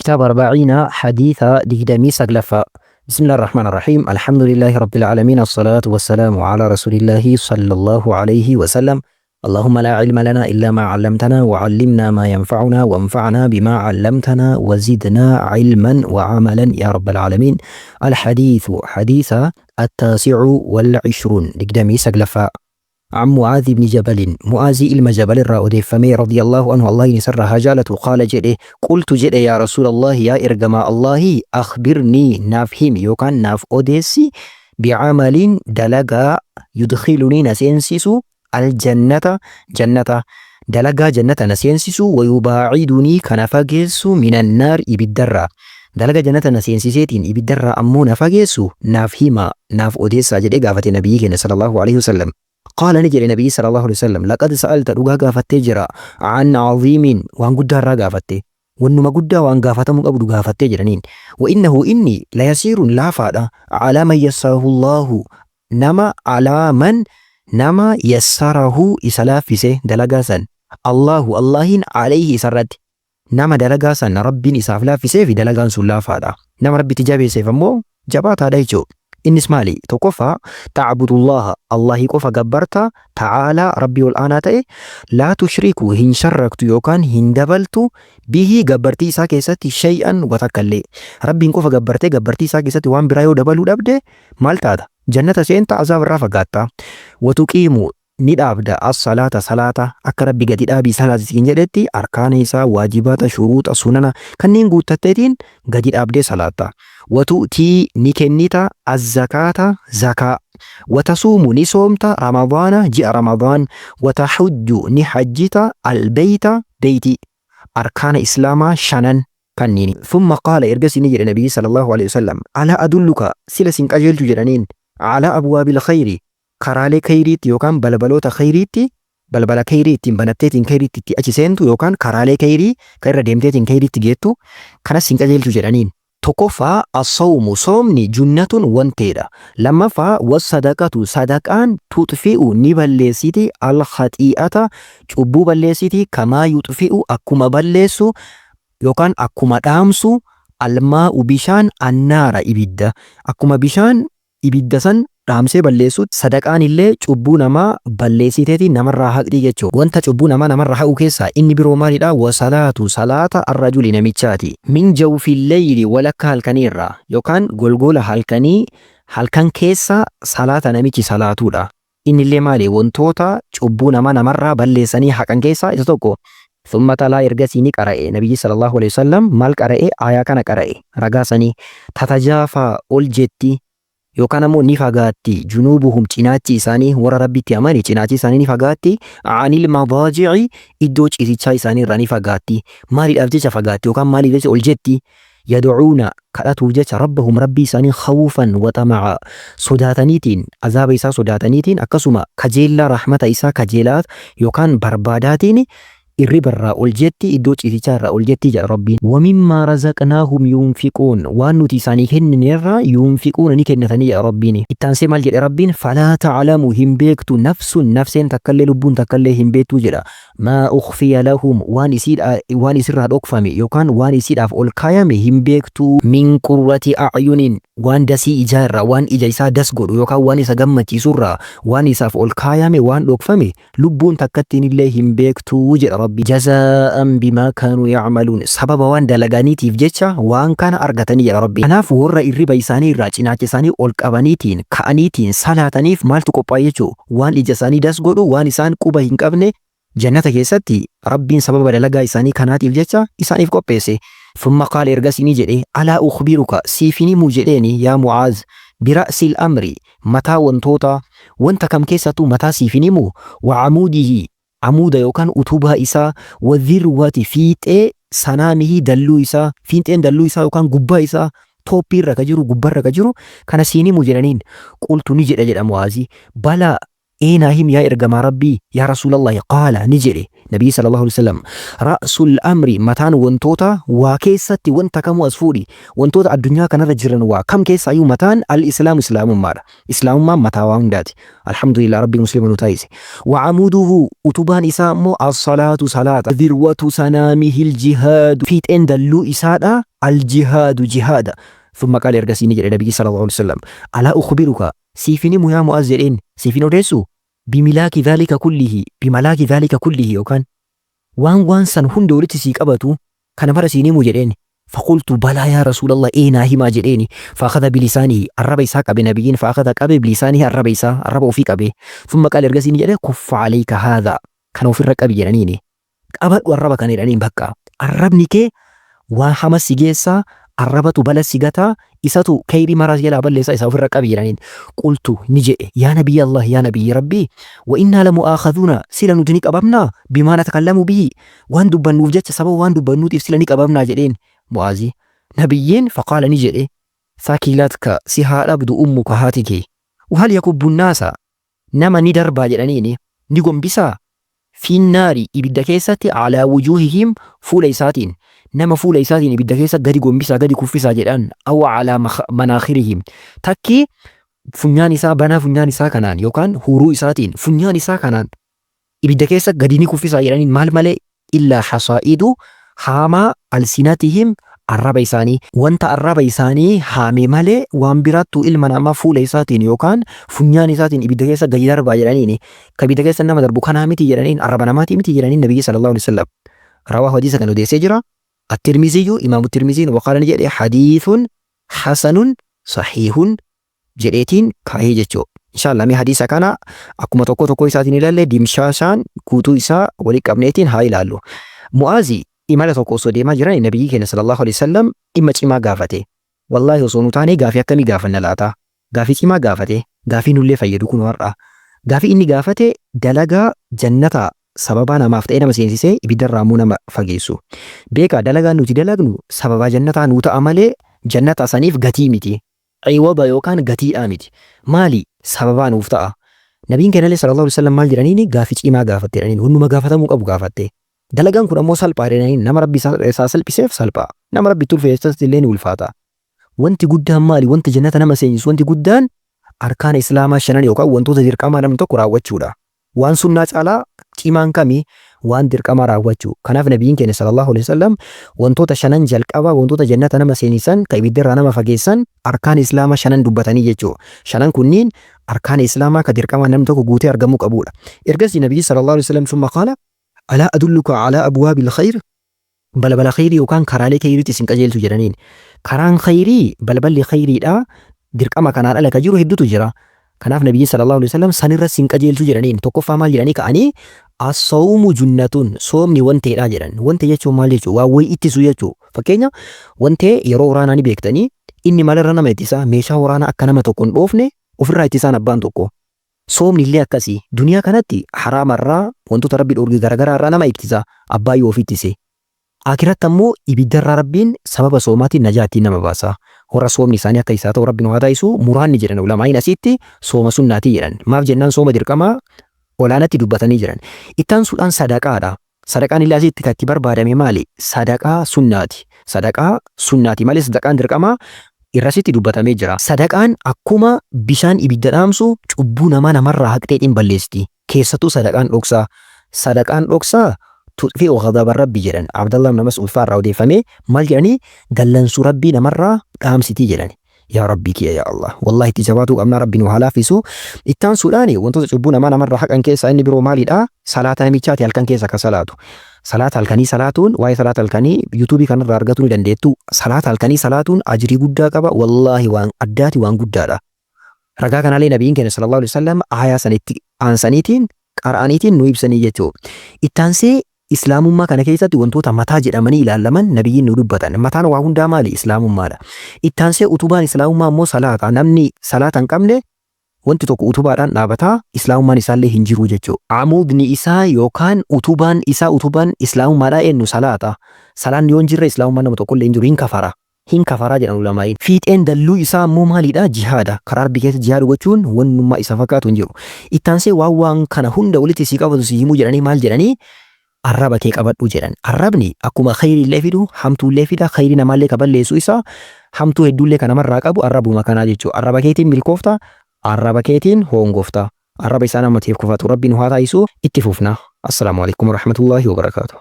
Kitaaba Arba'iina hadiisa 29ffaa. Bismillaahi Rahmaani Rahiim. Alhamdulillaahi Rabbil Aalamiin. Assalaatu wassalaamu alaa Rasuulillaahi sallallahu alayhi wasallam. Allahumma laa ilma lanaa illaa maa 'allamtanaa wa 'allimnaa maa yanfa'unaa wanfa'naa bimaa 'allamtanaa wa zidnaa 'ilman wa 'amalan yaa Rabbal Aalamiin. Alhadiisu hadiisa attaasi'u wal 'ishruun 29ffaa. An Mu'aadh ibni Jabalin, Mu'aazii ilma Jabal irraa odeeffamee, radiyallaahu anhu Allahin isarraa haa jaalatu, qaala jedhe, qultu jedhe yaa Rasuulallaahi yaa ergamaa Allaahii, akhbirnii naaf himi yookaan naaf odeessi, bi'amalin dalagaa, yudkhilunii na seensisu, aljannata jannata, dalagaa jannata na seensisu, wayubaacidunii ka na fageessu, minannaar ibiddarraa, dalaga jannata na seensiseetiin ibiddarraa ammoo na fageessu naaf himaa, naaf odeessaa jedhee gaafate Nabiyyii keenya sallallaahu aleyhi wasallam. Qaala ni jedhe Nabiyyi sallallaahu aleyhi wasallam, laqad sa'alta dhugaa gaafattee jira, an aziimin waan guddaa irraa gaafatte, wannuma guddaa waan gaafatamuu qabdu gaafattee jedhaniin. Wa innahu inni layasiirun laafaadha, alaa man yassarahullaahu nama alaa man nama yassarahu isa laaffise dalagaa san, Allaahu Allaahiin aleyhi isarratti. Nama dalagaa san Rabbiin isaaf laaffiseefi dalagaan sun laafaadha. Nama Rabbi itti jabeesseef ammoo jabaataadha jechuudha. Innis maali? Tokkoffaa, ta'budullaaha, Allaahii qofa gabbarta, ta'aalaa, Rabbii ol aanaa ta'e, laa tushriku, hin sharraktu yookaan hin dabaltu, bihi, gabbartii isaa keessatti, shay'an, wa takkallee. Rabbiin qofa gabbartee gabbartii isaa keessatti waan biraa yoo dabaluu dhabde maal taata? Jannata seenta, azaaba irraa fagaatta. Wa tuqiimu, ni dhaabda, as-salaata, salaata, akka Rabbi gadi dhaabii salaati siin jedhetti, arkaana isaa, waajibaata, shuruuxa, sunana, kanneen guuttatteetiin gadi dhaabdee salaatta. Wa tu'tii, ni kennita, az-zakaata, zakaa. Wa tasuumu, ni soomta, ramadaana, ji'a ramadaan. Wa tahujju, ni hajjita, al-beyta, beytii. Arkaana islaamaa shanan kanniini. Thumma qaala, ergasii ni jedhe Nabiyyi sallallaahu aleyhi wa sallam, alaa adulluka, sila sin qajeelchu jedhaniin, alaa abwaabil khayri, karaalee kheyriitti yookaan balbaloota kheyriitti, balbala kheyrii ittiin banatteetiin kheyriitti itti achi seentu yookaan karaalee kheyrii ka irra deemteetiin kheyriitti geettu kanas sin qajeelchu jedhaniin. Tokkoffaa, As-sawmu, soomni, junnatun, wanteedha. Lammaffaa, Was-sadaqatu, sadaqaan, tuxfi'u, ni balleessiti, al-khaxii'ata, cubbuu balleessiti, kamaa yuxfi'u, akkuma balleessu yookaan akkuma dhaamsu, al-maa'u, bishaan, an-naara, ibidda. Akkuma bishaan ibidda san dhaamsee balleessutti sadaqaan illee cubbuu namaa balleessiteeti namarraa haqxi jechuudha. Wanta cubbuu namaa namarraa haqu keessaa inni biroo maalidha? Wasalaatu salaata arrajuli namichaati. Min jawfil leyli walakkaa halkanii irraa yookaan golgola halkanii halkan keessa salaata namichi salaatuudha. Innillee maali? Wantoota cubbuu namaa namarraa balleessanii haqan keessaa isa tokko. Thumma talaa ergasii ni qara'e Nabiyyi sallallaahu aleyhi wasallam maal qara'e? Aayaa kana qara'e ragaa sanii tatajaafaa ol jetti yookaan ammoo ni fagaatti junuubuhum cinaachi isaanii warra Rabbitti amane cinaachi isaanii ni fagaatti anil madaaji'i iddoo ciisichaa isaanii irraa ni fagaatti maaliidhaaf jecha fagaatti yookaan maaliif jecha ol jetti Yad'uuna, kadhatuuf jecha, Rabbahum Rabbii isaanii khawfan wa xama'aa, sodaataniitiin, azaaba isaa sodaataniitiin, akkasuma kajeellaa rahmata isaa kajeelaa yookaan barbaadaatiin irriba irraa ol jetti, iddoo ciisichaa irraa ol jetti jedha Rabbiin. Wa mimmaa razaqnaahum yunfiquun, waan nuti isaanii kennine irraa yunfiquuna ni kennatanii jedha Rabbiin. Itti aansee maal jedhe Rabbiin? Falaa ta'lamu hin beektu nafsun nafseen takkallee lubbuun takkallee hin beektu jedha. Maa ukhfiya lahum waan isiidha waan isirraa dhokfame yookaan waan isiidhaaf ol kaayame hin beektu. Min qurrati a'yunin waan dasii ijaa irraa waan ija isaa das godhu yookaan waan isa gammachiisu irraa waan isaaf ol kaayame waan dhokfame lubbuun takkattiin illee hin beektu jedha Rabbi. Jazaa'an bimaa kaanuu ya'maluun sababa waan dalaganiitiif jecha waan kana argatanii jedha Rabbi. Kanaaf warra irriba isaanii irraa cinaacha isaanii ol qabaniitiin ka'aniitiin salaataniif maaltu qophaa'e jechuu? Waan ija isaanii das godhu, waan isaan quba hin qabne Jannata keessatti Rabbiin sababa dalagaa isaanii kanaatiif jecha isaaniif qopheesse. Thumma qaala ergasii ni jedhe, Alaa ukhbiruka, siif hin himuu jedheeni, yaa Mu'aaz, bira'sil amri, mataa wantootaa, wanta kam keessattuu mataa siif hin himuu? Wa amuudihi, amuuda yookaan utubaa isaa, wa dhirwati, fiixee, sanaamihi, dalluu isaa, fiixeen dalluu isaa yookaan gubbaa isaa, tooppii irra ka jiru, gubbarra ka jiru, kana siin himu jedhaniin. Qultu ni jedha jedha Mu'aazi, balaa, ee naa himi yaa ergamaa Rabbii, yaa Rasuulallahi, qaala ni jedhe, Nabiyyi sallallahu alaihi wasallam ra'sul amri, mataan wantoota waa keessatti wanta kamuu as fuudhi, wantoota addunyaa kanarra jiran waa kam keessaayyuu mataan al-islaamu islaamummaadha. Islaamummaan mataa waa hundaati. Alhamdulillah, Rabbi muslima nu taasise. Wa amuduhu, utubaan isaa immoo as-salaatu, salaata. Dhirwatu sanaamihil jihaadu, fiixeen dalluu isaadha al-jihaadu, jihaada. Thumma qaala, ergasii ni jedhe Nabiyyi sallallahu alaihi wasallam, alaa ukhbiruka, siif hin himu yaa Mu'aaz jedheen, siif hin odeessu, bimilaaki dhaalika kullihi, bimalaaki dhaalika kullihi, yookaan waan san hunda walitti sii qabatu kana mara siin himu jedheen. Faqultu balaa yaa Rasuulallah, ee naa himaa jedheeni. Faakhadha bilisaanihi, arraba isaa qabe nabiyyiin, faakhadha qabe, bilisaanihi, arraba isaa, arraba ofii qabe. Thumma qaala, ergasii ni jedhe, kuffa alayka haadha, kana ofirra qabi jedhaniini, qabadhu arraba kana jedhaniin. Bakka arrabni kee waa hama si geessaa, arrabatu bala si gataa, isatu kayrii maraa si jalaa balleessaa, isa ofirra qabi jedhaniin. Qultu, ni jedhe, yaa nabiyyi Allah, yaa nabiyyi Rabbii, wa innaa lamu'aakhadhuuna, sila nuti ni qabamnaa, bimaa natakallamu bihi, waan dubbannuuf jecha, sababa waan dubbannuutiif sila ni qabamnaa jedheen Mu'aazii. Nabiyyiin faqaala, ni jedhe, thakilatka, si haa dhabdu, ummuka, haati kee, wahal yakubbu nnaasa, nama ni darbaa jedhaniini, ni gombisaa, finnaari, ibidda keessatti, alaa wujuuhihim, fuula isaatiin, nama fuula isaatiin ibidda keessa gadi gombisaa, gadi kuffisaa jedhan, aw alaa manaakhirihim, takki funyaan isaa, banaa funyaan isaa kanaan yookaan huuruu isaatiin, funyaan isaa kanaan ibidda keessa gadi ni kuffisaa jedhaniin. Maal malee? Illaa hasaa'idu, haamaa, alsinatihim, arraba isaanii, wanta arraba isaanii haame malee waan biraattu ilma namaa fuula isaatiin yookaan funyaan isaatiin ibidda keessa gadi darbaa jedhaniini. Ka ibidda keessa nama darbu kanaa miti jedhaniin, arraba namaatii miti jedhaniin nabiyyi sallallahu alaihi wasallam. Rawaahu, hadiisa kan odeessee jira at-Tirmiziyyu, imaamu Tirmiziin. Waqaala, ni jedhe, hadiithun hasanun sahiihun jedheetiin kaahee jechuu. Inshallah, mee hadiisa kana akkuma tokko tokko isaatiin ilaalle, dimshaashaan guutuu isaa walii qabneetiin haa ilaallu. Mu'aazi imala tokko osoo deemaa jiran nabiyyi keenya sallallahu alaihi wasallam dhimma cimaa gaafate. Wallaahi, osoo nu taanee gaafii akkamii gaafanna laata? Gaafii cimaa gaafate. Gaafii nullee fayyadu kun har'a. Gaafii inni gaafate dalagaa jannata sababaa namaaf ta'ee nama seensisee ibiddarraa immoo nama fageessu. Beekaa, dalagaan nuti dalagnu sababaa jannataa nuu ta'a malee jannata saniif gatii miti. Ciwada yookaan gatiidhaa miti. Maali? Sababaa nuuf ta'a. Nabiin keenya sallallahu alaihi wasallam maal jedhaniini? Gaafii cimaa gaafatte jedhaniin, hunduma gaafatamuu qabu gaafatte. Dalagaan kun ammoo salphaa jedhaniin. Nama Rabbi isaa salphiseef salphaa. Nama Rabbi itti ulfeessas illee ni ulfaata. Wanti guddaan maali? Wanti jannata nama seensisu wanti guddaan arkaana islaamaa shanan yookaan wantoota dirqamaa namni tokko raawwachuudha. Waan sunnaa caalaa cimaan kami? Waan dirqamaa raawwachuu. Kanaaf nabiyyiin keenya sallallahu alaihi wasallam wantoota shanan jalqabaa, wantoota jannata nama seensisan, ka ibiddarraa nama fageessan, arkaana islaamaa shanan dubbatanii jechuudha. Shanan kunniin arkaana islaamaa ka dirqamaa namni tokko guutee argamuu qabudha. Ergasii nabiyyi sallallahu alaihi wasallam summa qaala, alaa adulluka alaa abwaabil khayr, balbala khayrii yookaan karaalee khayriitti isin qajeelchu jedhaniin. Karaan khayrii, balballi khayriidha, dirqama kanaan ala ka jiru hedduutu jira. Kanaaf nabiyyiin sallallahu alaihi wasallam sanirra isin qajeelchu jedhaniin. Tokkoffaa maal jedhanii ka'anii? As-sawmu junnatun, soomni wanteedha jedhan. Wante jechuun maal jechuu? Waa wayii ittisu jechuu. Fakkeenya, wantee yeroo waraanaa ni beektanii, inni maalirra nama ittisa? Meeshaa waraanaa akka nama tokko hin dhoofne ofirraa ittisaan abbaan tokko. Soomni illee akkasii. Duniyaa kanatti haraamarraa, wantoota Rabbi dhoorge garaagaraa irraa nama ittisa abbaa yoo of ittise. Akiratti ammoo ibiddarraa Rabbiin sababa soomaatiin najaa ittiin nama baasa. Warra soomni isaanii akka isaa ta'u Rabbi nu haa taasisu. Muraanni jedhan ulamaa'iin asitti sooma sunnaatii jedhan. Maaf jennaan sooma dirqamaa olaanatti dubbatanii jiran. Itti aansuudhaan sadaqaadha. Sadaqaan illee asitti kan itti barbaadame maali? Sadaqaa sunnaati. Sadaqaa sunnaati malee sadaqaan dirqamaa irrasitti dubbatamee jira. Sadaqaan akkuma bishaan ibidda dhaamsu cubbuu namaa namarraa haqxeetiin balleessiti. Keessattuu sadaqaan dhoksaa. Sadaqaan dhoksaa tutfi'u ghadaba Rabbi jedhan. Abdallah ibn Mas'ud fa'aa irraa odeeffamee maal jedhanii? Dallansuu Rabbii namarraa dhaamsitii jedhani. Yaa Rabbii kiyya, yaa Allah. Wallahi, itti jabaatuu qabnaa, Rabbi nu haa laaffisu. Itti aansuudhaan wantoota cubbuu namaa namarraa haqan keessaa inni biroo maalidha? Salaata namichaati halkan keessa ka salaatu. Salaata halkanii salaatuun, waa'ee salaata halkanii yuutuubii kanarraa argatuu ni dandeettu. Salaata halkanii salaatuun ajrii guddaa qaba. Wallaahi, waan addaati, waan guddaadha. Ragaa kanallee nabiyyiin keenya sallallahu alaihi wasallam aayaa sanitti aansaniitiin qara'aniitiin nu ibsanii jechuudha. Itti aansee islaamummaa kana keessatti wantoota mataa jedhamanii ilaalaman nabiyyiin nu dubbatan. Mataan waa hundaa maali? Islaamummaadha. Itti aansee utubaan islaamummaa immoo salaata. Namni salaata hin qabne wanti tokko utubaadhaan dhaabataa islaamummaan isaallee hin jiru jechuudha. Amuudni isaa yookaan utubaan isaa, utubaan islaamummaadhaa eenyu? Salaata. Salaanni yoo hin jirre islaamummaan nama tokkollee hin jiru, hin kafara. Hin kafaraa jedhan ulamaa'iin. Fiixeen dalluu isaa immoo maalidha? Jihaada. Karaa Rabbii keessa jihaada gochuun wannummaa isa fakkaatu hin jiru. Itti aansee waan kana hunda walitti sii qabatu si himuu jedhanii maal jedhanii? Arraba kee qabadhu jedhan. Arrabni akkuma kheyriillee fidu hamtuullee fida, kheyrii namaallee ka balleessu isa, hamtuu hedduullee ka namarraa qabu arrabuma kanaa jechuudha. Arraba keetiin milkoofta, arraba keetiin hoongofta. Arraba isaa namatiif kufatu Rabbi nu haa taasisu. Itti fufna. Assalaamu alaikum warahmatullaahi wabarakaatuh.